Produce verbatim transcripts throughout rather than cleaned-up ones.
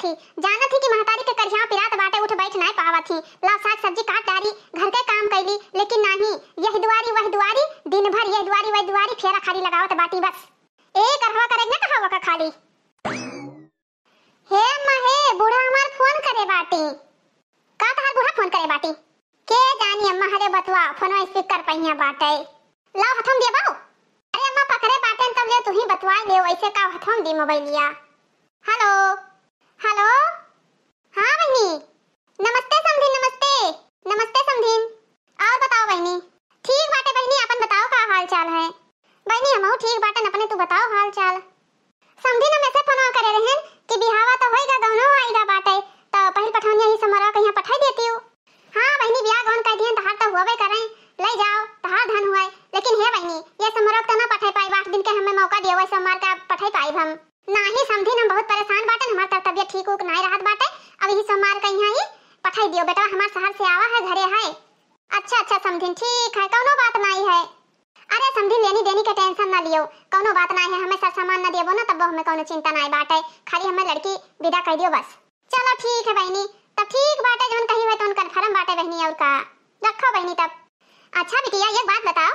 थी, जानत ही कि महतारी के करिहाव पिरात बाटे, उठ बैठ नाय पावत ही। लाव साग सब्जी काट डारी, घर के काम कैली, लेकिन नाही, यह दुआरी वह दुआरी, दिन भर यह दुआरी वह दुआरी फेरा खाली लगावत बाटी बस। ए करहवा करे न कहावा का खाली। हे अम्मा हे, बूढ़ा हमार फोन करे बाटी। का तहार बूढ़ा फोन करे बाटी? के जानी अम्मा, हरे बतवा, फोनवा speaker पहिया बाटे। लाव हथवा में दिया बाऊ। अरे अम्मा पकड़े बाटे न तब ले तुही बतवाई ले, वैसे का हथवा में दी मोबाइलिया। हेलो, हेलो, हाँ बहिनी, नमस्ते समधिन, नमस्ते, नमस्ते समधिन। और बताओ बहिनी। ठीक बाटे बहिनी, आपन बताओ का हाल चाल है? बहिनी हमहू ठीक बाटन, अपने तू बताओ हाल चाल। समधिन हम ऐसे फोनवा करे रहन कि बिहावा तो होइगा, गौनो आइगा बाटे, तो पहिल पठौनिया ही समरवा कहिया पठाई देतिउ। हाँ बहिनी, बियाह गौन कह दिहन, तहार तो हुआवे करें, ले जाओ, तहार धन हुआए। लेकिन हे बहिनी, ये समरवा के तो ना पठाई पाई, आठ दिन के हमें मौका दियो, वही सोमवार का पठाई पाई हम। नाही समधिन, हम बहुत परेशान बाटन, हमार तर तबियत ठीक उक नाही रहत बाटे। अब यही सोमवार कहिया ही पठाई दियो, बेटवा हमार शहर से आवा है, घरे है। अच्छा अच्छा समधिन, ठीक है, कौनो बात नाही है। अरे समधिन, लेनी देनी के tension ना लियो, कौनो बात नाही है, हमें सर सामान ना देबो ना, तब हमें कौनो चिंता नाही बाटे, खाली हमें लड़की विदा कर दियो बस। चलो ठीक है बहिनी, तब ठीक बाटे, जौन कही हुए तौन confirm बाटे बहिनी, और का। रखो बहिनी तब। अच्छा बिटिया, एक बात बताओ।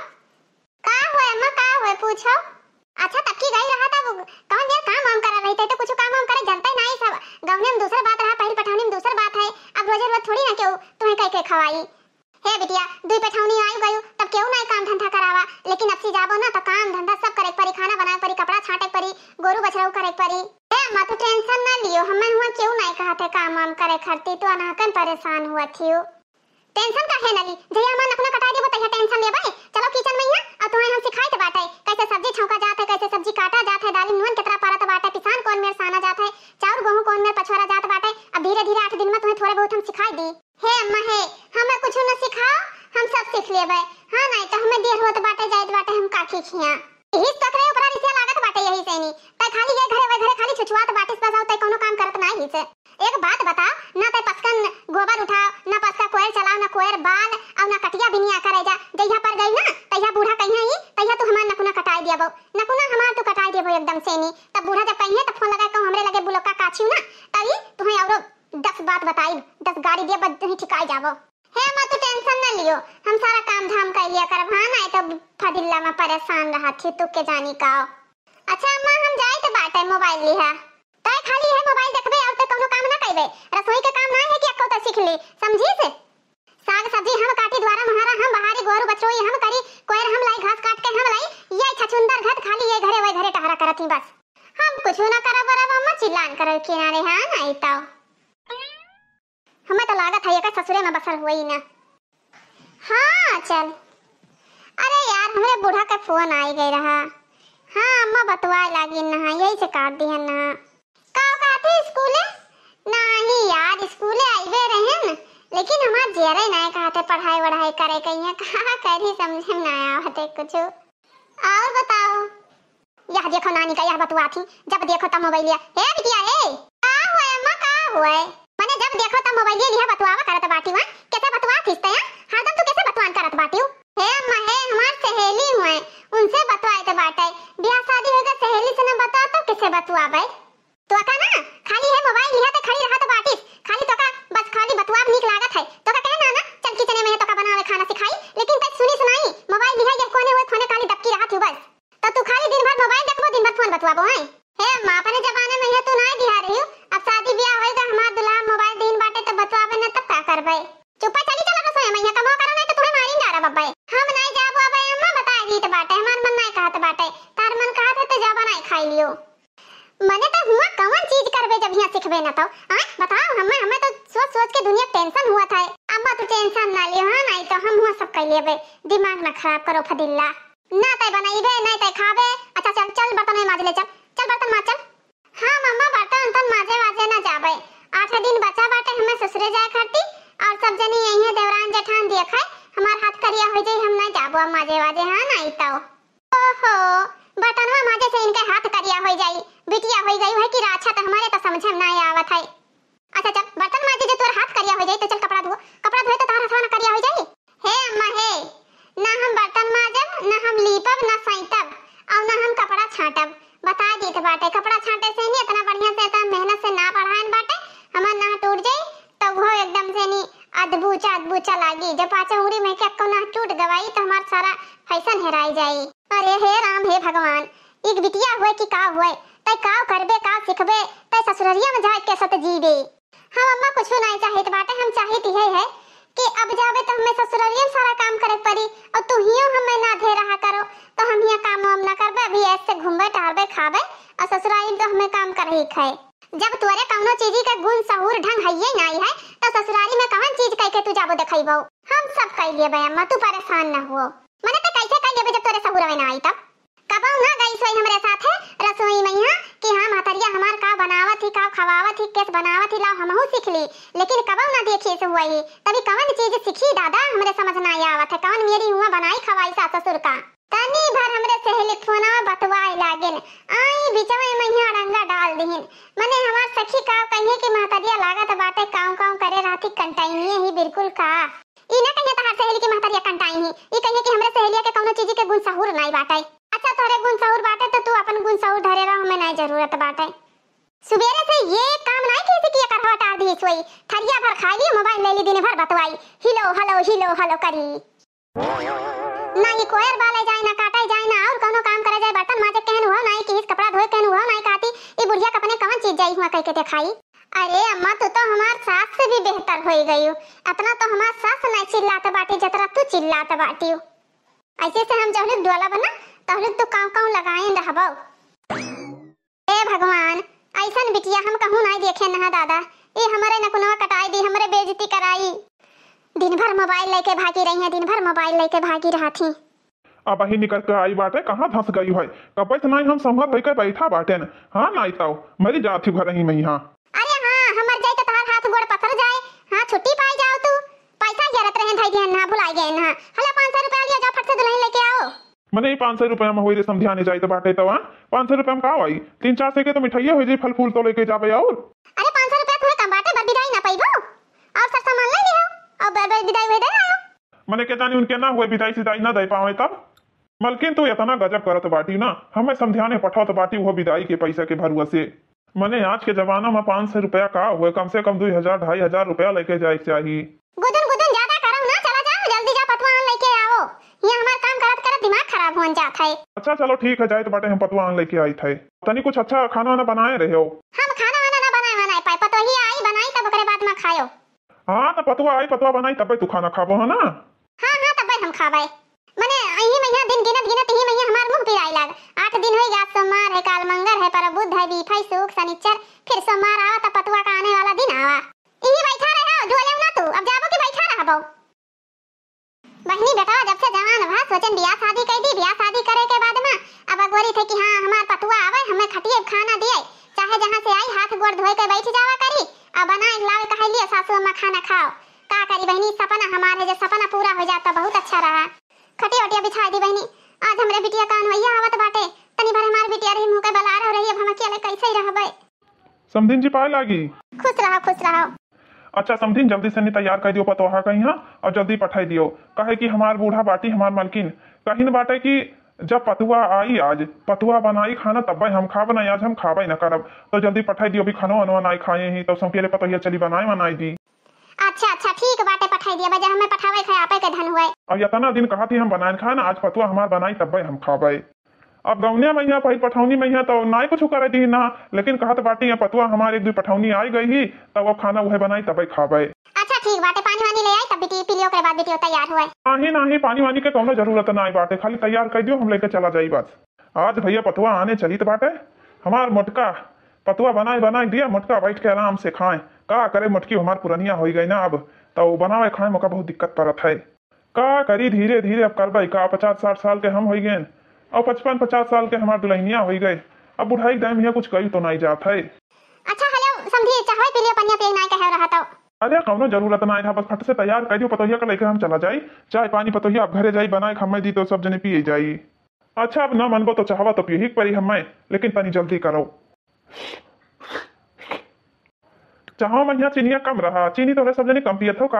का हुए अम्मा, का हुए, पूछो। अच्छा तब की गई रहा, तब कौन यार काम वाम करा रही थे, तो कुछ काम वाम करे जनते नाही, सब गौने में दूसर बात रहा, पहिल पठौनी में दूसर बात है। अब रोजे रोज थोड़ी ना केहू तुम्हें कह के खवाई। हे बिटिया, दुई पठौनी आयु गयु, तब केहू नाई काम धंधा करावा, लेकिन अब से जाबो ना, तो काम धंधा सब करे के परी, खाना बनाए के परी, कपड़ा छाटे के परी, गोरू बछरू करे के परी। हे अम्मा, तू tension ना लियो, हमें हुआ केहू नाई कहत है काम वाम करे खातिर, तू अनाकन परेशान हुआ थियो। Tension काहे ना ली, जहिया हमार नकुना कटाई देबो, तहिया tension लेबे। चलो kitchen में यहाँ, और तुम्हें हम सिखाई तो बाटे, कैसे सब्जी छौंका जात है, कैसे सब्जी काटा जात है, दाली में नून कितना परत बाटे, पिसान कौन मेर साना जात है, चाउर गेहूं कौन मेर पछोरा जात बाटे। अब धीरे धीरे आठ दिन में तुम्हें थोड़े बहुत हम सिखाई दी। हे अम्मा हे, हमें कुछ न सिखाओ, हम सब सीख लेबे। हाँ, नाई तो हमें देर होत बाटे, जाइत बाटे हम काकी खिया। इही तकरे ऊपरा रिसिया लागत बाटे यही से नी। तै खाली ये घरे वै घरे खाली छुछुआत बाटिस बस, अउ तै कौनो काम करत नाई हिस। एक बात बता, ना तै पसकन गोबर उठाओ, ना पसका कोयर चलाओ, ना कोयर बाल, अउ ना कटिया बिनिया करे जा। जहिया पर गई ना, तहिया बूढ़ा कहिया ही, तहिया तू हमार नकुना कटाई दियाबो। नकुना हमार तू कटाई देबो एकदम से नी। तब बूढ़ा जब कहिए तब फोन लगाए कहूँ हमरे लगे बुलक्का काछियो ना, तब ई तुम्हें औरो दस बात बताई, दस गाड़ी दिए बस तुही ठिकाई जाबो। हे अम्मा, तू tension न लियो, हम सारा काम धाम कर लिया करब। हाँ, नाई तो फदिल्ला में परेशान रहत ही, तू के जानी का। अच्छा अम्मा, हम जाई तो बाटे mobile लिहा। तै खाली है mobile देखबे और तो कौनो काम ना कइबे। रसोई के काम ना है कि अक्को तो सीख ली, समझी से? साग सब्जी हम काटी, द्वारा मुहारा हम बहारी, गोरू बछरू हम करी, कोयर हम लाई, घास काट के हम लाई, ये छछुंदर घत खाली ये घरे वै घरे टहरा करत ही बस। हम कुछ ना करब बरब अम्मा, चिल्लान करब किनारे, हाँ, नाई तो। हमें तो लागत है एकर ससुरे में बसल हुई ना। हाँ, चल। अरे यार, हमरे बूढ़ा के फोन आई गई रहा। हाँ, अम्मा बतवाए लागी ना, यही से काट दिहन ना। का कहते स्कूले? नाही यार, स्कूले आइबे रहन, लेकिन हमार जेरे नहीं कहते पढ़ाई वढ़ाई करे के, यहाँ का करी, समझे में ना आवते कुछ। और बताओ। यह देखो नानी का यह बतुआ थी, जब देखो तब मोबाइलिया। हे बिटिया, हे, का हुए अम्मा, का हुए? मने जब देखो तब मोबाइलिया लिहा बतुआवा करत बाटी हुआ। कैसे बतुआ थी इस तया? हरदम तू कैसे बतुआन करत बाटी हूँ? हे अम्मा, हे, हमार सहेली हुए, उनसे बतुआए तो बाटे। ब्याह शादी होगा, सहेली से न बतुआ तो कैसे बतुआबे? तोका ना, खाली है मोबाइल लिहा ते खड़ी रहा तो बाटिस। खाली तोका, बस खाली बतुआब नीक लागत है। तोका कहे ना ना, चल kitchen में है, तोका बनावे खाना सिखाई, लेकिन तै सुनी सुनाई, मोबाइल लिहा ये कोने हुए, फोने खाली दबकी रहा थी बस। तो तू खाली दिन भर मोबाइल देखबो, दिन भर फोन बतुआबो है। हे अम्मा, अपने जमाने में ये तू ना दिहा रही हो, अब शादी ब्याह होएगा, हमार दुल्हा मोबाइल दीन बाटे तो बतुआबे न, तब का करबे? चुप्पा चली चला रसोई में, यहाँ कमवा करो, नहीं तो तुम्हें मारी डारा बब्बे। हम नहीं जाबो अबे अम्मा, बता दी तो बाटे, हमार मन नहीं कहत बाटे, तार मन कहत है तो जाबा नहीं खाई लियो। मने तो हुआ कौन चीज करबे जब यहाँ सीखबे न तो? आय, बताओ, हमें, हमें तो सोच सोच के दुनिया tension हुआ था। अम्मा तू tension ना लियो, हाँ, नहीं तो हम हुआ सब कर लेबे। दिमाग ना खराब करो फदिल्ला। ना तै बनइबे, ना तै खाबे। अच्छा चल, चल बर्तन में माज ले, चल, चल बर्तन माज, चल। हाँ मम्मा, बर्तन उर्तन माजे वाजे ना जाबे। आठे दिन बचा बाटे हमें ससुरे जाए खाती, और सब जनी यही है देवरान जेठान देखे, हमार हाथ करिया हो जाई, हम ना जाबो अब माजे वाजे, हाँ, नहीं तो। ओहो, बर्तनवा माजे से इनके हाथ करिया हो जाई, बिटिया हो गई है कि राछा, तो हमारे तो समझे में ना आवत है। अच्छा चल, बर्तन माजे जो तोर हाथ करिया हो जाई, तो चल कपड़ा धो, कपड़ा धोए तो तोर हाथवा ना करिया हो जाई। हे अम्मा हे, ना हम बर्तन माजब, ना हम लीपब, ना सैतब, और ना हम कपड़ा छाटब। बता देत बाटे, कपड़ा छाटे से नहीं, इतना बढ़िया से, इतना मेहनत से ना पढ़ाएन बाटे, हेराई जाई। अरे हे राम, हे भगवान, एक बिटिया हुए कि का हुए, तै का करबे, का सिखबे, तै ससुररिया में जाए के सत जीबे। हम अम्मा कुछु नाई चाहित बाटे, हम चाहित इहे है कि अब जाबे तो हमें ससुररिया में सारा काम करे के पड़ी, और तू हियो हमें ना धे रहा करो, तो हम हिया काम वाम ना करबे, अभी ऐसे घूमबे, टहरबे, खाबे, और ससुरारी में तो हमें काम करही खाए। जब तोरे कौनो चीजी के गुण सहूर ढंग हइये नाई है, तो ससुरारी में कवन चीज कह के तू जाबो देखइबो? हम सब कह लेबे अम्मा, तू परेशान न हो। मने तो कैसे कह लेबे जब तोरे सहूरवे ना आई तब? कबहू ना गई सोई हमरे साथे रसोई में यहाँ कि हाँ महतरिया हमार का बनावत ही, का खवावत ही, कैस बनावत ही, लाओ हमहू सीख ली, लेकिन कबहू ना देखी से हुआ ही। तभी कवन चीज सीखी दादा, हमरे समझ ना आवत है, कवन मेरी हुआ बनाई खवाई सास ससुर का। तनी भर हमरे सहेली के फोनवा बतवाए लागेन, आई बिचवे में यहाँ अड़ंगा डाल दिहिन। मने हमार सखी का कहिए कि महतरिया लागत बाटे काऊ काऊ करे रहती कंटाइनिए ही बिल्कुल का। ई ना कहिए तहार सहेली की महतरिया कंटाइन ही, ई कहिए कि हमरे सहेलिया के कौनो चीज के गुण सहूर नाई बाटे। अच्छा तोहरे गुण सहूर बाटे तो तू अपन गुण सहूर धरे रहो, हमें नाई जरूरत बाटे। सुबेरे से ये काम नाई किए से किया करवा टार दी सोई, थरिया भर खा ली, मोबाइल ले ली, दिन भर बतवाई, हिलो हलो हिलो हलो करी। ना ही कोयर बाले जाए, ना काटे जाए, ना और कौनो काम करे जाए, बर्तन माजे कहन हुआ, ना ही किहिस कपड़ा धोए कहन हुआ, ना ही कहती, "ई बुढ़िया के अपने कवन चीज जाई हुआ," कह के देखाई। अरे अम्मा, तू तो हमार सास से भी बेहतर होई गई हो। अतना तो हमार सास नहीं चिल्लात बाटी, जतरा तू चिल्लात बाटी हो। ऐसे से हम जहलुक डोला बना, तहलुक तू काऊ काऊ लगाए रहबो। ए भगवान, ऐसन बिटिया हम कहूँ नाई देखे नहा दादा। ए हमरे नकुनवा कटाई दी, हमरे बेइज्जती कराई। दिन भर मोबाइल लेके भागी रही हैं, दिन भर मोबाइल लेके भागी रहत ही। अब ही निकल के आई बाटे, कहाँ धंस गई है? कब्बे से नाई हम संभर होइके बैठा बाटेन। हाँ नाई ताऊ, मरी जात ही घर ही में यहाँ। अरे हाँ, हमर जाई तो तहार हाथ गोड़ पसर जाए। हाँ, छुट्टी पाई जाओ तू। पैसा जरत रहे धई दिहन ना, भुलाई गए ना। हला पाँच सौ रुपया लिया, जाओ फट से दुल्हन लेके आओ। मने ई पाँच सौ रुपया में होई रे समधियाने जाई तो बाटे तो, हाँ? पाँच सौ रुपया में का होई? तीन चार सौ के तो मिठाइये होई जाई, फल फूल तो लेके जाबे और। अरे पाँच सौ रुपया थोड़े कम बाटे, बर बिदाई ना पइबो। और सब सामान ले लिहो, और बर, बर बिदाई हुए दे आयो। मने के जानी उनके ना हुए बिदाई सिदाई ना दे पावे तब। मलकिन तू इतना गजब करत बाटी ना, हमें समधियाने पठावत बाटी वो बिदाई के पैसा के भरुआ से। मने आज के जमाना में पाँच सौ रुपया का हुए, कम से कम दुई हजार, ढाई हजार रुपया लेके जाए के चाही। गुदुन गुदुन ज्यादा करो ना, चला जाओ, जल्दी जा पतवा आन लेके आओ। ये हमार काम करत करत दिमाग खराब होन जात है। अच्छा चलो ठीक है, जाइत बाटे हम पतवा आन लेके आइत है। तनी कुछ अच्छा खाना वाना बनाए रहे हो? हम खाना वाना ना बनाए, बनाए पाए, पतोहिया आई बनाई तब ओकरे बाद में खायो। हाँ तो पतवा आई, पतवा बनाई तब्बे तू खाना खाबो है ना? हाँ हाँ तब्बे हम खाबे। मने यही महीना दिन गिनत गिनत यही महीना हमार मुंह पिराई लाग। आठ दिन होई गया, सोमवार है, काल मंगर है, परब बुध है, बीफाई, सुक, शनिचर, फिर सोमवार आवा तब पतवा का आने वाला दिन आवा। यही बैठा रहे हो, डोले ना तू, अब जाबो कि बैठा रहबो? बहिनी बेटवा जब से जवान भा सोचन बियाह शादी कर दी, बियाह शादी करे के बाद में अब अगोरी थे कि हाँ हमार पतुआ आवे, हमें खटिए खाना दिए, चाहे जहाँ से आई हाथ गोड़ धोए के बैठ जावा करी, अब बनाए लावे कहे लिए सासू अम्मा खाना खाओ। का करी बहिनी, सपना हमार है, जो सपना पूरा हो जाता बहुत अच्छा रहा। खटिया उटिया बिछा दी बहिनी, आज हमरे बिटिया कान वैया आवत बाटे, तनी भर हमार बिटिया रही मुँह के बलार हो रही, अब हम अकेले कैसे ही रहबे। समधिन जी पाए लागी। खुश रहो, खुश रहो। अच्छा समधिन, जल्दी से नी तैयार कर दियो पतोहा का यहाँ और जल्दी पठाई दियो, काहे कि हमार बूढ़ा बाटी हमार मलकिन कहिन बाटे कि जब पतुआ आई आज, पतुआ बनाई खाना तब्बे हम खाब ना, आज हम खाबे ना करब। तो जल्दी पठाई दियो, अभी खानो वनो नाई खाए ही, तो सौंपियले पतोहिया चली बनाए वनाई दी। अच्छा अच्छा ठीक बाटे, पठाई दिया बजा, हमें पठावे खाए आपे के धन हुए। अब इतना दिन कहा थी हम बनाए खाए ना, आज पतुआ हमार बनाई तब्बे हम खाबे। अब गौनिया में यहाँ पहिल पठौनी में यहाँ तो नाई कुछ करे दी ना, लेकिन कहत बाटी यहाँ पतुआ हमार एक दो पठौनी आई गई ही, तब वो खाना उहे बनाई तबे खाबे। अच्छा ठीक बाटे, पानी वानी ले आई तब बिटी पी लियो, ओकरे बाद बिटियो तैयार हुए। नाही नाही, पानी वानी के कौनो जरूरत नाई बाटे, खाली तैयार कर दियो, हम लेके चला जाई बस। आज भैया पतुआ आने चलित बाटे, हमार मोटका पतुआ बनाए बनाए दिया, मोटका बैठ के आराम से खाए। का करे मोटकी हमार पुरनिया होई गई ना अब, तो बनावे खाए में ओका बहुत दिक्कत पड़त है। का करी धीरे धीरे अब करबै का, पचास साठ साल के हम होई गए और पचपन पचास साल के हमार दुल्हनिया होई गए। अब बुढ़ाई के दाम यहाँ कुछ कई तो नाई जात है। अच्छा हेलो समधी, चाहवे पी लियो, पनिया पिए नाई कहे रहा तो। अरे कौनो जरूरत नाई रहा, बस फट से तैयार कर दियो पतोहिया का लेके हम चला जाई। चाय पानी पतोहिया अब घरे जाई बनाए, खम्मे दी तो सब जने पिए जाई। अच्छा अब ना मनबो तो चाहवा तो पिए ही परी हमें, लेकिन तनी जल्दी करो। चाहो महिया चीनिया कम रहा, चीनी तोहरे सब जने कम पियत हो का?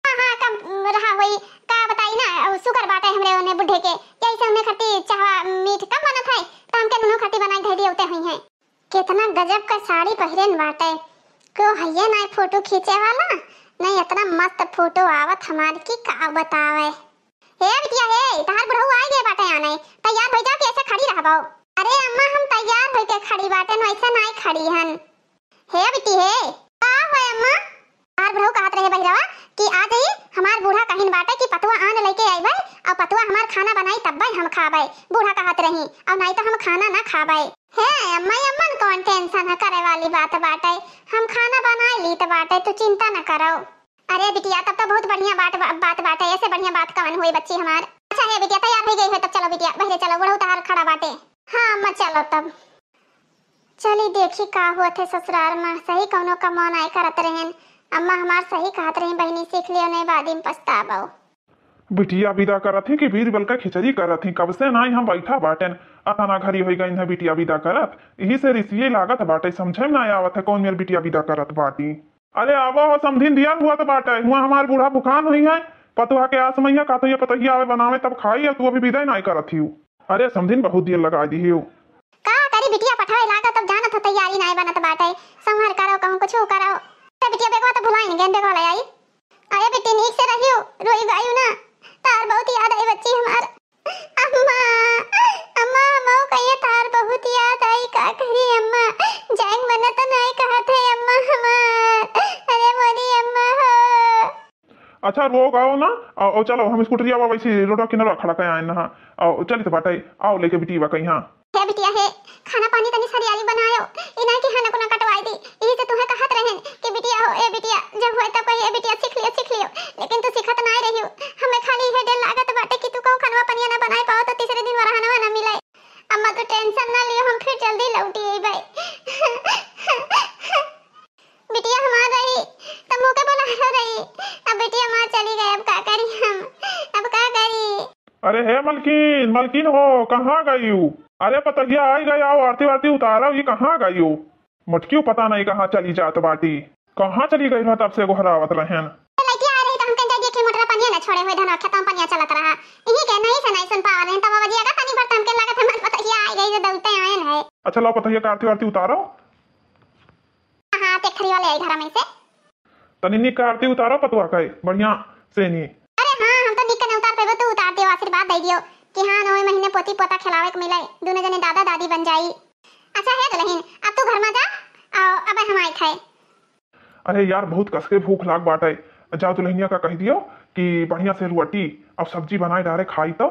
हाँ हाँ कम रहा होई, का बताई ना, उ शुगर बाटे हमरे ओने बुढ़े के, यही से उन्हें खट्टी चाहवा मीठ कम बनत है, तो हमके दोनों खट्टी बनाई धई दिए उते हुई है। कितना गजब का साड़ी पहिरेन बाटे, को हइये ना फोटो खींचे वाला, नहीं इतना मस्त फोटो आवत हमार की का बतावे। हे बिटिया हे, तहार बुढ़ऊ आइ गए बाटे आने, तैयार होइ जा कि ऐसे खड़ी रहबो? अरे अम्मा, हम तैयार होइ के खड़ी बाटेन, वैसे नाई खड़ी हन। हे बिटी हे। का होय अम्मा? तहार बुढ़ऊ कहत रहे बहिरवा कि आ जाई, हमार बूढ़ा कहिन बाटे कि पतुआ आन लइके आइबे अउर पतुआ हमार खाना बनाई तब्बे हम खाबे। बूढ़ा कहत रही, अउर नाई तो हम खाना ना खाबे। हे अम्मा, अम्मन कौन tension है, करे वाली बात बाटे, हम खाना बनाई लीत बाटे, तू चिंता न करो। अरे बिटिया, तब तो बहुत बढ़िया बात, बात बाटे, ऐसे बढ़िया बात कवन होई बच्ची हमार। अच्छा हे बिटिया, तैयार होइ गई हो तब चलो बिटिया, बहिरे चलो, बुढ़ऊ तहार खड़ा बाटे। हाँ अम्मा, चलो तब। चली देखी का होत है ससुरार में, सही कौनो कमवा नाई करत रहेन। अम्मा हमार सही कहत रही, बहिनी सीख लियो, नहीं बाद में पछताबो। बिटिया विदा करत ही कि बीरबल का खिचड़ी करत ही? कब से नाई हम बैठा बाटेन, अतना घड़ी होइ गई है बिटिया विदा करत, यही से रिसिये लागत बाटे, समझे में नाई आवत है कौन मेर बिटिया विदा करत बाटी। अरे आवा हो समधिन, दिया हुआ तो बाटे, हुआ हमार बूढ़ा भुखान हुई है, पतुआ के आस में है, का तो ये पतोहिया आवे बनावे तब खाई, और तू अभी विदा ही नाई करत ही। अरे समधिन बहुत देर लगा दी हो। का करी बिटिया, पठवे लागा तब जानत हो तैयारी नाई बनत बाटे, संभर करो कहूँ कुछ करो। तो बिटिया बेगवा तो भुलाई नहीं गए, बेगवा ले आई। अरे बेटी नीक से रहियो, रोई गायू ना, तार बहुत याद आई बच्ची हमार। अम्मा, अम्मा, हमहू कहिए तार बहुत याद आई, का करी अम्मा, जाएक मन तो नाई कहत है अम्मा हमार। अरे मोरी अम्मा हो। अच्छा रो गाओ ना, आओ, आओ चलो हम स्कूटरिया वैसे रोडवा किनारा खड़ा कर आए ना, आओ चलित बाटे, आओ लेके बिटिया कहीं। हाँ। हे बिटिया हे, खाना पानी तनी सरियाली बनायो, ई नाई कि हनक ना कटवाई दी। यही से तुहे कहत रहेन कि बिटिया हो, ए बिटिया, जब होए तब कही, ए बिटिया, सीख लियो, सीख लियो, लेकिन तू सीखत नाई रहियो। हमें खाली इहे डर लागत बाटे कि तू कहूँ खनवा पनिया ना बनाए पाओ तो तीसरे दिन वरहनवा ना मिले। अम्मा तू tension ना लियो, हम फिर जल्दी लौटी अइबे। बिटिया हमार रही, तब मुँह के बोला रही, अब बिटिया हमार चली गई, अब का करी हम, अब का करी? अरे हे मलकिन, मलकिन हो, कहाँ गई हो? अरे पतोहिया आई गई, आओ आरती वारती उतारो, ये कहाँ गई हो? मोटकियो पता नहीं कहाँ चली जात बाटी, कहाँ चली गई रहा तब से गोहरावत रहेन। तो लड़की आ रही तो हमके जाइए कि मोटरा पनिया ना छोड़े हुए धनवा खेतवा में पनिया चलत रहा, यही के नहीं से नहीं सुन पावा रहेन, तब बजिया का तनी भर तो हमके लागत है मन पतोहिया आई गई तो दौड़ते आयन है। अच्छा लाओ पतोहिया का आरती वारती उतारो। हाँ, ते खरी वाले आई घरा में से। तनी निक का आरती उतारो पतुआ का, बढ़िया से नी। अरे हाँ, हम तो निक के नहीं उतार पेबो, तू उतार दियो, आशीर्वाद दे दियो कि हाँ, नवे महीने पोती पोता खिलावे के मिले, दोनों जने दादा दादी बन जाई। अच्छा हे दुल्हन, अब तू घर में जा, आओ, अब हम आए थे। अरे यार, बहुत कस के भूख लाग बाटे। जाओ दुल्हनिया का कह दियो कि बढ़िया से रोटी और सब्जी बनाए डारे खाई तो।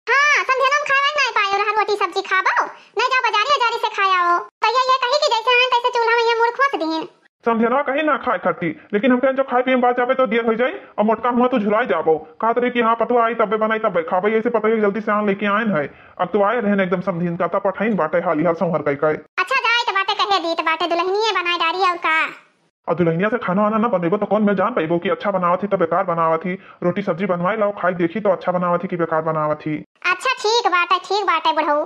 हाँ, समधिया हम खावे नहीं पायो रहा, रोटी सब्जी खाबो? नहीं जाओ बाजारी उजारी से खाया हो। तो ये, ये कही कि जैसे आए तैसे चूल्हा में ये मुड़ खोस दीन। समधिया कहीं ना खाए खाती, लेकिन हम कहें जो खाए पिए में बात जाबे तो देर हो जाई और मोटका हुआ तू झुराई जाबो। कहत रही कि हाँ पतुआ आई तब्बे बनाई तब्बे खाबे, ऐसे पता है जल्दी से आन लेके आयन है। अब तो आए रहन एकदम समधिन का, तब पठाइन बाटे हाली हाल संभर कई कई। अच्छा जाए तो बाटे कहे दी तो बाटे दुल्हनिए बनाए डारी और का। और दुल्हनिया से खाना वाना ना बनेबो तो कौन मैं जान पाइबो कि अच्छा बनावत ही तो बेकार बनावत ही। रोटी सब्जी बनवाए लाओ, खाई देखी तो अच्छा बनावत ही कि बेकार बनावत ही। अच्छा ठीक बाटे, ठीक बाटे बुढ़ऊ।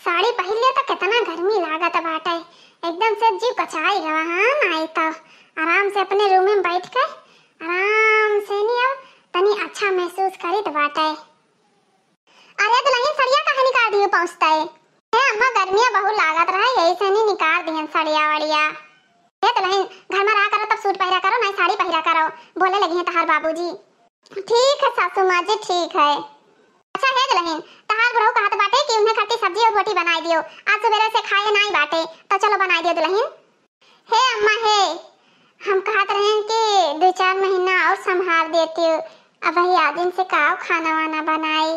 साड़ी पहिर ले तो कितना गर्मी लागत बाटे, एकदम से जीव कचाई गवा। हाँ, नाई तो आराम से अपने रूम में बैठ के आराम से नहीं अब तनी अच्छा महसूस करित बाटे। अरे दुल्हन, सड़िया काहे निकाल दियो पहुँचते? हे अम्मा, गर्मिया बहुत लागत रहा, यही से नहीं निकाल दिहन सड़िया वड़िया। हे दुल्हन, घर में रहा करो, तब सूट पहिरा करो, नहीं साड़ी पहिरा करो, बोले लगी हैं तहार बाबूजी। ठीक है सासू माँ जी, ठीक है। अच्छा हे दुल्हन, तहार बुढ़ऊ कहत बाटे कि उन्हें खातिर सब्जी और रोटी बनाई दियो, आज सवेरे से खाए नाई बाटे, तो चलो बनाई दियो दुल्हन। हे अम्मा हे, हम कहत रहेन कि दो चार महीना और संभाल देती हो, अबही आदिन से का खाना वाना बनाई।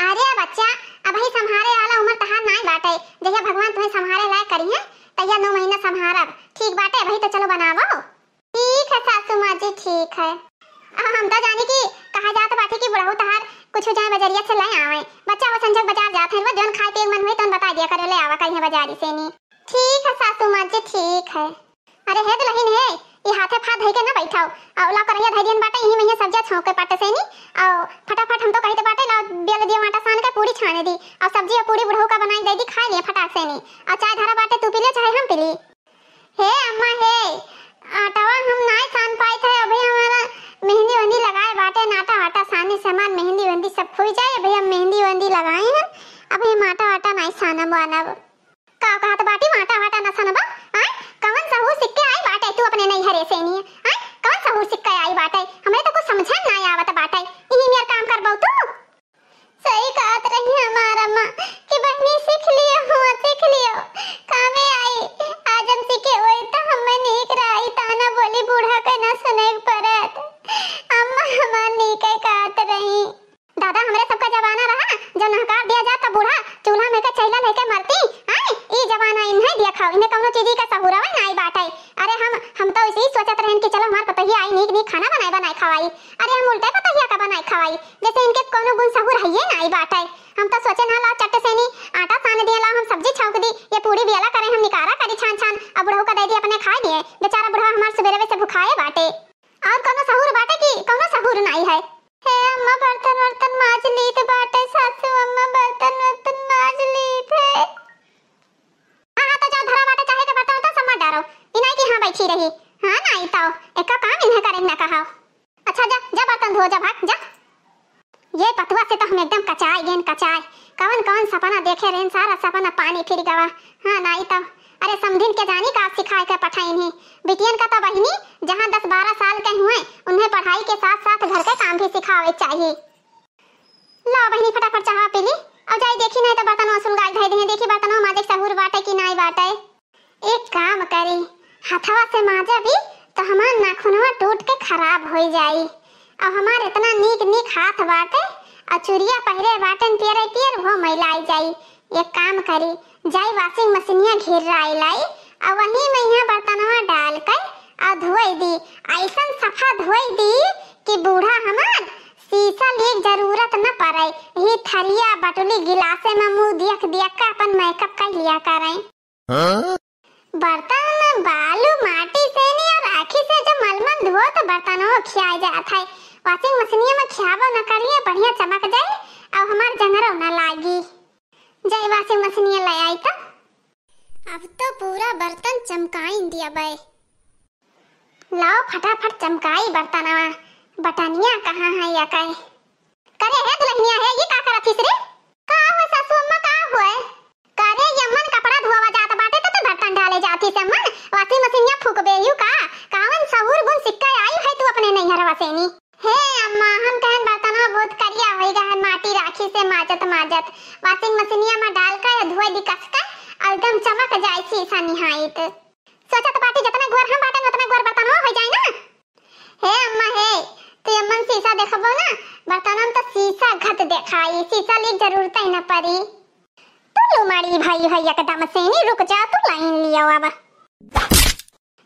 अरे बच्चा, अबही संभारे वाला उम्र तहार नाई बाटे, जहिया भगवान तुम्हें संभारे लायक करिहैं, तहिया नौ महीना संभारब। ठीक बाटे, अबही तो चलो बनावो। ठीक है सासू माँ जी, ठीक है। आ, हम तो जानी कि कहा जात बाटे कि बुढ़ऊ तहार कुछ जाए बजरिया से ले आवे। बच्चा वो संझक बाजार जात है, वो जौन खाए पिए के मन हुए तौन बता दिया करो, ले आवा कहीं बाजारी से नी। ठीक है सासू माँ जी, ठीक है। अरे हे दुल्हन हे, ई हाथे फाथ धई के ना बैठाओ। आ ओला करैया धई दियन बाटे, इही में सब्जिया छौंके पाटे से नी। आ फटाफट हम तो कहित बाटे, लाओ बेल दियो आटा सान के पूरी छाने दी। आ सब्जी आ पूरी बुढ़ऊ का बनाई दे दी, खाए लिए फटाक से नी। आ चाय धरा बाटे, तू पी ले चाहे हम पी ली। हे अम्मा हे, आटावा हम नाई सान पाइत है, अभी हमारा मेहंदी वेहंदी लगाए बाटे, नाटा वाटा साने से हमार मेहंदी वेहंदी सब खुई जाए, अभी हम मेहंदी वेहंदी लगाए हैं, अभी हम आटा वाटा नाई सानब वानब। का कहत बाटी, वाटा वाटा न सनबा? आय, कवन सहूर सिक्के आई बाटे तू अपने नैहरे से नी? आय, कवन सहूर सिक्के आई बाटे? हमरे तो कुछ समझे में नाई आवत बाटे। इही मेर काम करबो तू? बुरावा नाई बाटे। अरे हम, हम तो ऐसे ही सोचत रहन कि चलो हमार पतोहिया आई, नीक नीक खाना बनाए बनाए खवाई। अरे हम उल्टे पतोहिया का बनाए खवाई, जैसे इनके कोनो गुण सहूर हइये नाई बाटे। हम तो सोचे ना, ला चट से नी आटा सान दिए, ला हम सब्जी छौंक दी, ये पूड़ी बियाला करे, हम निकारा करी छान छान, अब बुढ़ऊ का दे दी अपने खाए दिए। बेचारा बुढ़वा हमार सुबेरवे से भुखाए बाटे। और कोनो सहूर बाटे कि कोनो सहूर नाई है? हे अम्मा, बर्तन वर्तन माज लीत बाटे, सासू अम्मा बर्तन वर्तन माज लीत है। हाँ, हाँ, तो जाओ, धरा बाटे चाहे के बर्तन वर्तन सब मत डारो। ई नाई कि हाँ बैठी रही। हाँ, नाई तो एका काम इन्हें करे न कहाओ। अच्छा, जा, जा बर्तन धो, जा भाग, जा। ये पतुआ से तो हम एकदम कचाए गेन, कचाए। कवन कवन सपना देखे रहन, सारा सपना पानी फिर गवा। हाँ, नाई तो। अरे समधिन के जानी का सिखाए के पठाइन ही। बिटियन का तो बहिनी जहाँ दस बारह साल के हुए, उन्हें पढ़ाई के साथ साथ घर के काम भी सिखावे चाहिए। ला बहिनी, फटाफट चाहवा पी ली। अब जाई देखी, नाई तो बर्तनवा सुलगाई धई दिहे। देखी बर्तनवा माजे सहूर बाटे कि नाई बाटे। एक काम करी, हथवा से माजा भी तो हमार नाखूनवा टूट के खराब होई जाई। अब हमार इतना नीक नीक हाथ बाटे, और चुरिया पहिरे बाटे पियर पियर, वो मैलाई जाई। एक काम करी, जाई washing मशीनिया घेराई लाई, और वही में यहाँ बर्तनवा डाल के और धोई दी। ऐसन सफा धोई दी कि बूढ़ा हमार शीशा ली जरूरत न पड़े। ही थरिया बटुली गिलासे में मुँह दियक दियक के अपन makeup कर लिया करें। हाँ? बर्तन बालू माटी से नहीं और राखी से जो मलमल धो तो बर्तनों खिया जात है। Washing मशीनिया में खियाबो न करिए, बढ़िया चमक जाए और हमार जंगरो न लागी। जाई washing मशीनिया ले आई तो। अब तो पूरा बर्तन चमकाइन दिया बे। लाओ फटाफट चमकाई बर्तनवा। बटनिया कहाँ है या कहे? करे हे दुल्हनिया हे, ये का करत हिस रे? का हो सासू अम्मा, का होए? करे ये अम्मन कपड़ा धोवा जात बाटे त, त बर्तन डाले जात हिस अम्मन। Washing मशीनिया फूकबे यू का? कावन सहूर गुण सिक्का आई है तू अपने नैहरवा से नी? हे अम्मा, हम कहन बर्तनवा बहुत करिया होई गा है, माटी राखी से माजत माजत। Washing मशीनिया में डाल के धोए दी कस के, एकदम चमक जाए शीशा निहाइत। सोचत बाटी जतना गोर हम बाटन उतना गोर बर्तनवा हो जाए ना। हे अम्मा हे, तू अम्मन शीशा देखबो ना, बर्तनन तो शीशा घत देखाई, शीशा ली जरूरत ही न पड़ी। तू लुमारी भई है एकदम से नी, रुक जा, तू लाइन लियो अब।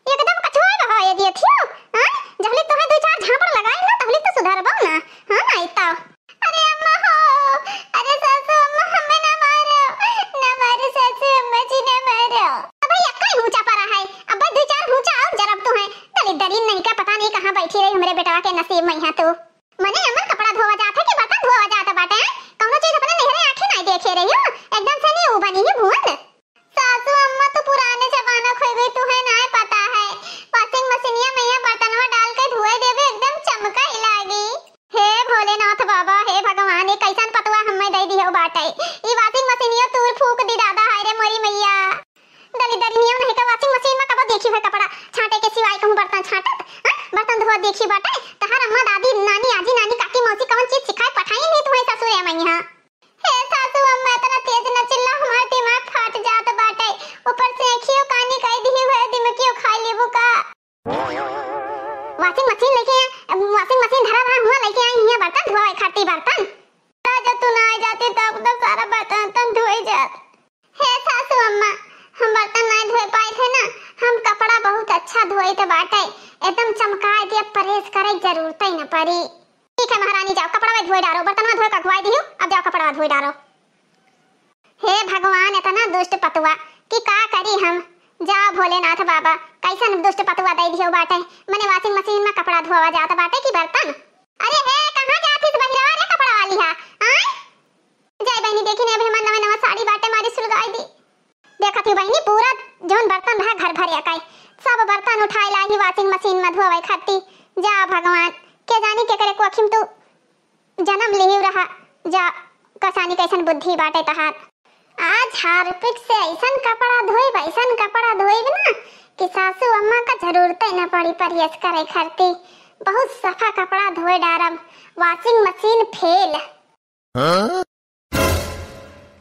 एकदम कछुआ रहो ये दिए थियो, हाँ? जहली तोहे दो चार झापड़ लगाई ना, तहली तो सुधरबो ना, हाँ? आई तो। अरे अम्मा हो, अरे सासू अम्मा, हमें ना मारो, ना मारो सासू अम्मा जी, ना मारो। अब भाई अक्का ही हुंचा परा है, अब भाई दो चार हुंचा और जरब तू है। दलिद्दरीन नहीं का पता नहीं कहाँ बैठी रही हमरे बेटवा के नसीब में यहाँ तू। मने अमन कपड़ा धोवा जात है कि बर्तन धोवा जात बाटे? कौनो चीज अपने नहरे आँखें नहीं देखे रही हो, एकदम से नहीं ऊ बनी ही भूंद। सासू अम्मा तो पुराने जमाना खोई गई, तुहे नाय पता है। Washing मशीनिया में यहाँ बर्तनवा डाल के धोए देबे, एकदम चमकाई लागी। हे भोलेनाथ बाबा, हे भगवान, ये कैसन पतुआ हमें दे दियो बाटे। ई washing मशीनियो तूर फूक दी दादा, हाय रे मोरी मैया। दलिद्दरिनियो नहीं का washing मशीन में कबो देखी है कपड़ा छाटे के सिवाय कहूँ बर्तन छाटत, हाँ? बर्तन धोआ देखी बाटे, तहार अम्मा दादी नानी आजी नानी काकी मौसी कौन चीज सिखाए पठाई नहीं तुम्हें ससुरे में यहाँ। हे सासू अम्मा, इतना तेज न चिल्ला, हमार दिमाग फाट जात बाटे। ऊपर से अखियो कानी कई दिही हुए, दिमकियो खाई लेबू का? Washing मशीन लेके आ, washing मशीन धरा रहा हुआ, लेके आई हियाँ बर्तन धोए खाती बर्तन। राजा तू ना आ जाती तब तो सारा बर्तन तन धोई जात। हे सासू अम्मा, हम बर्तन नहीं धोए पाए थे ना, हम कपड़ा बहुत अच्छा धोए थे बाटे, एकदम चमकाए दिया, press करे जरूरत ही न पड़ी। ठीक है महारानी, जाओ कपड़ा धोए डारो, बर्तनवा धोए का धोए दियो, अब जाओ कपड़ा धोए डारो। हे भगवान, इतना दुष्ट पतुआ कि का करी हम। जाओ भोलेनाथ बाबा, कैसन दुष्ट पतुआ दे दियो बाटे, मने washing मशीन में कपड़ा धोवा जात बाटे कि बर्तन। अरे हे, कहाँ जात हिस बहिरवा रे कपड़ा वाली हा? आय? जय बहनी, देखी ने अभी हमार नवा नवा साड़ी बाटे, मारी सुलगाई दी। देखत ही बहनी, पूरा जौन बर्तन रहा घर भर एकाई, सब बर्तन उठाए लाई washing मशीन में धोवे खाती। जा भगवान, के जानी के करे कोखिम तू जन्म लिहिव रहा, जा कसानी कैसन बुद्धि बाटे तहार। आज हार्पिक से ऐसन कपड़ा धोइब, ऐसन कपड़ा धोइब ना कि सासू अम्मा का जरूरत ही न पड़ी press करे खाती। बहुत सफा कपड़ा धोए डारब, washing मशीन fail। हाँ?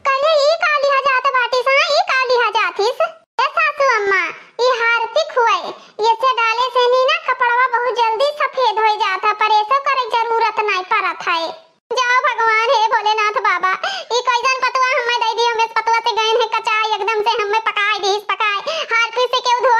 कहे ई का लिहा जात बाटिस, हाँ, ई का लिहा जातिस? ए सासू अम्मा, ई हार्पिक हुए, ये से डाले से नी ना कपड़वा बहुत जल्दी सफेद हो जाता, press करे जरूरत नहीं पड़त है। जाओ भगवान, हे भोलेनाथ बाबा, ई कैसन पतुआ हमें दे दी, हमें पतुआ से गए हैं कचाई, एकदम से हमें पकाए दीस, पकाए। हार्पिक से केहू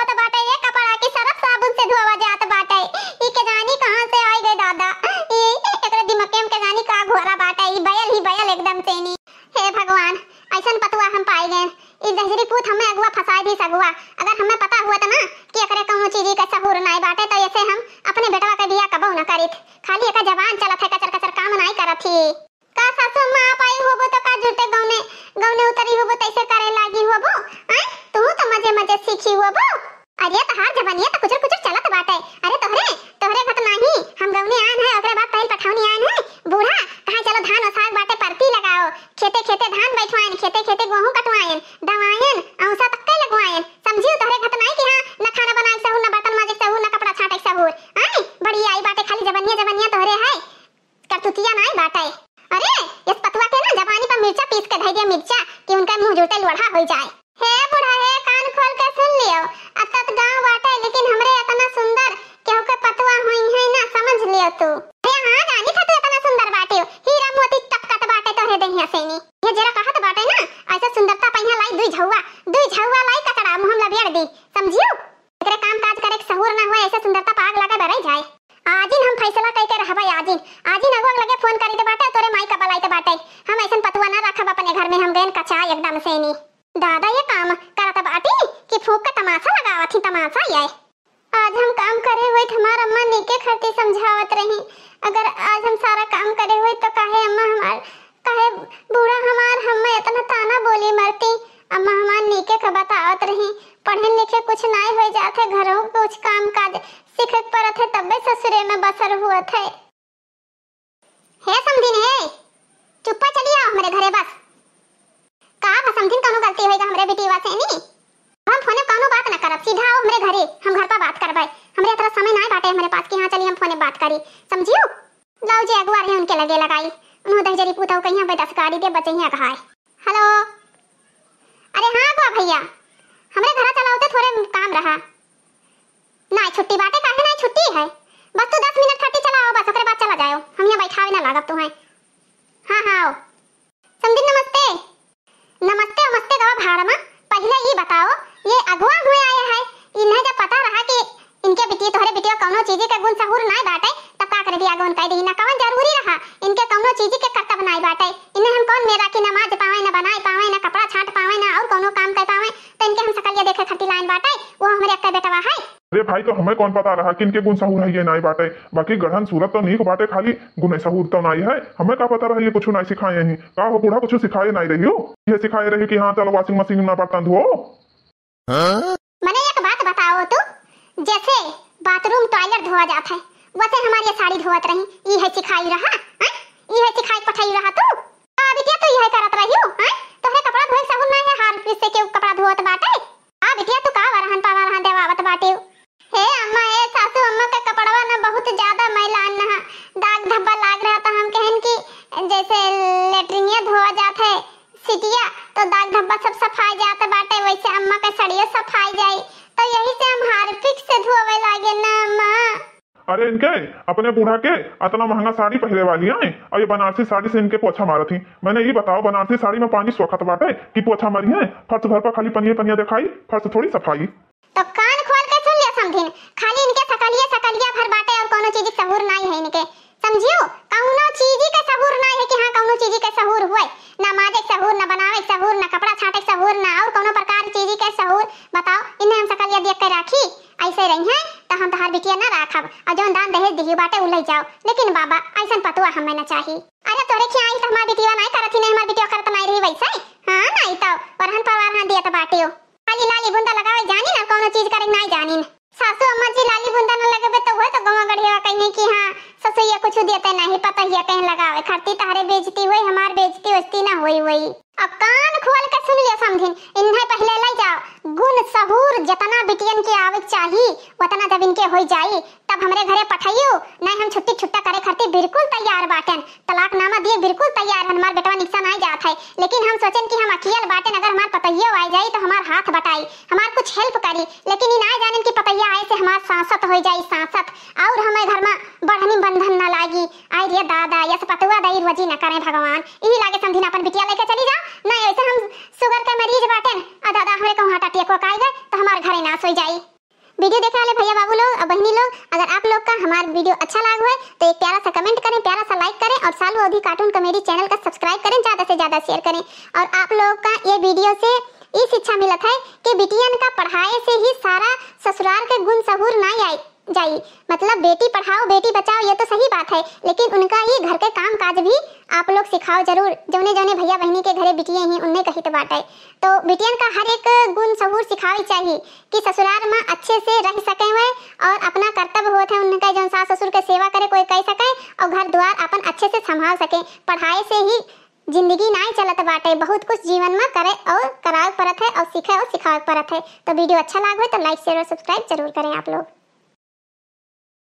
तोहार जबनिया त कुचुर कुचुर चलत बाटे। अरे तोहरे, तोहरे घत नाही, हम गउने आन है, ओकरे बाद पहिल पठौनी आन है। बूढ़ा, कहाँ चलो धान ओसाग बाटे, परती लगाओ, खेते खेते धान बैठवाएन, खेते खेते गोहूँ कटवाएन, दवाएन, औसा तक के लगवाएन। समझियो तोहरे घत नाही कि हाँ, न खाना बनाए के सहूर, न बर्तन माजे के सहूर, न कपड़ा छाटे के सहूर। आए, बड़ी आई बाटे, खाली जबनिया, जबनिया तोहरे है। करतुतिया नाई बाटे। अरे, यस पतुआ के ना जबानी पर मिर्चा पीस के धइ दिया, मिर्चा, कि उनका मुंह जुलते लोढ़ा होइ जाए। हे बूढ़ा, हे कान खोल के सुन लियो, अब तत गाँव बाटे, लेकिन हमरे इतना सुंदर केहू के पतुआ होई है ना, समझ लियो तू। हे हाँ, जानी था तू इतना सुंदर बाटे, हीरा मोती टपकत बाटे तोहरे देहिया से नी। ये जरा कहत बाटे ना, ऐसा सुंदरता पहिया लाई दुई झौआ, दुई झौआ लाई कचड़ा मुँह में लबियर दी, समझियो? एकरे काम काज करे के सहूर ना हुए, ऐसे सुंदरता पाग लगे बरई जाए। आजिन हम फैसला कइके रहबे, आजिन, आजिन अगुआ के लगे फोन करी त बाटे, तोरे माई का बलाई त बाटे। हम ऐसन पतुआ ना रखब अपने घर में, हम गएन कचा एकदम से नी। दादा ये काम करत बाटी कि फूंक के तमाशा लगावत ही, तमाशा ये। आज हम काम करे हुए त हमार अम्मा नीके खरती समझावत रही, अगर आज हम सारा काम करे हुए त काहे अम्मा हमार काहे बूढ़ा हमार हम्मे इतना ताना बोली मरती। अम्मा हमार नीके के बतावत रही, पढ़े लिखे कुछ नाई हो जात है, घरों के कुछ काम काज सीखे के पड़त है, तब्बे ससुरे में बसर हुअत है। हे समधिन, हे, चुप्पा चली आओ हमरे घरे बस। का बा समधिन, कौनो गलती होइगा हमरे बिटिया से नी? हम फोने कौनो बात ना करब, सीधा आओ हमरे घरे, हम घर पर बात करबे। हमरे इतना समय नाई बाटे हमरे पास कि हाँ चली हम फोने बात करी, समझियो? लाओ जे अगुआ रहे उनके लगे लगाई, उन्हों दहिजरी पूतौ कहिया पे दस गाड़ी दे बचे ही अगहाय। हेलो, अरे हाँ अगुआ भैया, हमरे घरा चला होते, थोड़े काम रहा। नाई छुट्टी बाटे, काहे नाई छुट्टी है? बस तू दस मिनट खट्टी चला आओ, बस ओकरे बाद चला जाओ, हम यहाँ बैठावे ना लागब तुम्हें। हाँ हाँ आओ। समधिन नमस्ते। नमस्ते नमस्ते गवा भाड़ मा, पहिले ई बताओ, ये अगुआ हुए आए है, इन्हें जब पता रहा कि इनके बिटिया, तोहरे बिटिया कौनो चीजी के गुण सहूर नाई बाटे, तब का करे दिया अगुवन कह दी ना, कौन जरूरी रहा, इनके कौनो चीजी के करतब नाई बाटे, इन्हें हम कौन मेरा की नमाज पावे, न बनाए पावे, न कपड़ा छाट पावे, न और कौनो काम कर पावे, तो इनके हम सकलिया देखे खरती लाइन बाटे, वो हमरे अक्का बेटवा है। अरे भाई, तो हमें कौन पता रहा कि इनके गुण सहूर है ये नाई बाटे, बाकी गढ़न सूरत तो नीक बाटे, खाली गुण सहूर तो नाई है। हमें का पता रहा ये कुछ नाई सिखाए ही। का हो बूढ़ा, कुछ सिखाए नाई रही हो? ये सिखाए रही कि हाँ चलो washing machine में बर्तन धो। हाँ? मने एक बात बताओ तू, जैसे bathroom toilet धोआ जात है, वैसे हमारी ये साड़ी धोवत रही, ई है सिखाई रहा, हैं? ई है सिखाई पठाई रहा तू? का बिटिया तू ई है करत रही हो, हैं? तोहरे कपड़ा धोए सहूर नाई है, Harpic से केहू कपड़ा धोवत बाटे? का बिटिया तू का वरहन पवरहन देवावत बाटे? हे अम्मा, ए सासू अम्मा के कपड़वा न बहुत ज्यादा मैलान न हा, दाग धब्बा लाग रहा, तो हम कहन कि जैसे लेटरिनिया धोआ जात है, सिटिया, तो दाग धब्बा सब सफाई जात बाटे, वैसे अम्मा के सड़ियो सफाई जाई, तो यही से हम Harpic से धोवे लागे ना अम्मा। अरे इनके, अपने बूढ़ा के अतना महंगा साड़ी पहरे वाली हैं और ये बनारसी साड़ी से इनके पोछा मारत ही। मैंने ये बताओ, बनारसी साड़ी में पानी सोखत बाटे कि पोछा मरी है? फर्श घर पर खाली पनिया पनिया दिखाई, फर्श थोड़ी सफाई। तो कान खोल के सुन लिया समधिन, खाली इनके सकलिए सकलिया भर बाटे और कोनो चीज के सहूर नाई है इनके, समझियो? कौनो चीज के सहूर नाई है कि हाँ कौनो चीज के सहूर हुए, ना माजे के सहूर, ना बनावे के सहूर, ना कपड़ा छाटे के सहूर, ना और कौनो प्रकार चीज के सहूर। बताओ, इन्हें हम सकलिया देख के राखी, ऐसे रही हैं तो हम तोहार बिटिया ना राखब, और जौन दान दहेज दिही बाटे उ ले जाओ, लेकिन बाबा ऐसन पतुआ हमें ना चाही। अरे तोरे खियाई तो हमार बिटिया नाई करत ही, नहीं हमार बिटिया करत नाई रही वैसे। हाँ नाई तो वरहन परवार हाँ दिया तो बाटियो। खाली लाली बुंदा लगावे जानी ना, कौनो चीज करे नाई जानी। सासू अम्मा जी लाली बुंदा न लगबे तो हुए तो गवा गढ़िया कहिए कि हाँ ससुइया कुछ देते नहीं, पतहिया कहीं लगावे खरती, तहरे बेइज्जती हुई, हमार बेइज्जती वस्ती ना हुई हुई। अब कान खोल के सुन लियो समधिन, इन्हें पहले ले जाओ, गुण सहूर जितना बिटियन के आवे के चाही उतना जब इनके होई जाई तब हमरे घरे पठाइयो, नहीं हम छुट्टी छुट्टा करे खरती बिल्कुल तैयार बाटन। तलाकनामा दिए बिल्कुल तैयार हन, हमार बेटवा निकसा नाई जात है, लेकिन हम सोचन कि हम अकियल बाटेन, अगर हमार पतोहियो आइ जाई तो हमार हाथ बटाई, हमार कुछ help करी, लेकिन ई नाई जानेन कि पतोहिया आए से हमार सांसत होइ जाई, सांसत, और हमें घर में बढ़नी बंधन ना लागी। आई रे दादा, यस पतुआ दई रोजी न करें भगवान, यही लागे समधिन अपन बिटिया लेके चली जाओ, ना ऐसे हम sugar के मरीज बाटेन, आ दादा हमरे कहूँ heart attack हो काई गए तो हमार घरे नाश होइ जाई। Video देखे वाले भैया बाबू लोग और बहनी लोग, अगर आप लोग का हमार video अच्छा लाग हुए तो एक प्यारा सा comment करें, प्यारा सा like करें और सालू अवधी cartoon comedy channel का subscribe करें, ज्यादा से ज्यादा share करें। और आप लोग का ये video से ई शिक्षा मिलत है कि बिटियन का पढ़ाए से ही सारा ससुराल के गुण सहूर नाई आई, जाई। मतलब बेटी पढ़ाओ बेटी बचाओ, ये तो सही बात है, लेकिन उनका ये घर के काम काज भी आप लोग सिखाओ जरूर। जौने जौने भैया बहिनी के घरे बिटिये ही, उन्हें कहित बाटे। तो बिटियन का हर एक गुण सहूर सिखावे चाहिए कि ससुराल में अच्छे से रह सके वे और अपना कर्तव्य होत है उनका, जौन सास ससुर के सेवा करे कोई कह सके और घर द्वार अपन अच्छे से संभाल सके। पढ़ाई से ही जिंदगी नाई चलत बाटे, बहुत कुछ जीवन में करे और करावे परत है और सीखे और सिखावे परत है। तो video अच्छा लाग हो तो like, share और subscribe जरूर करें आप लोग।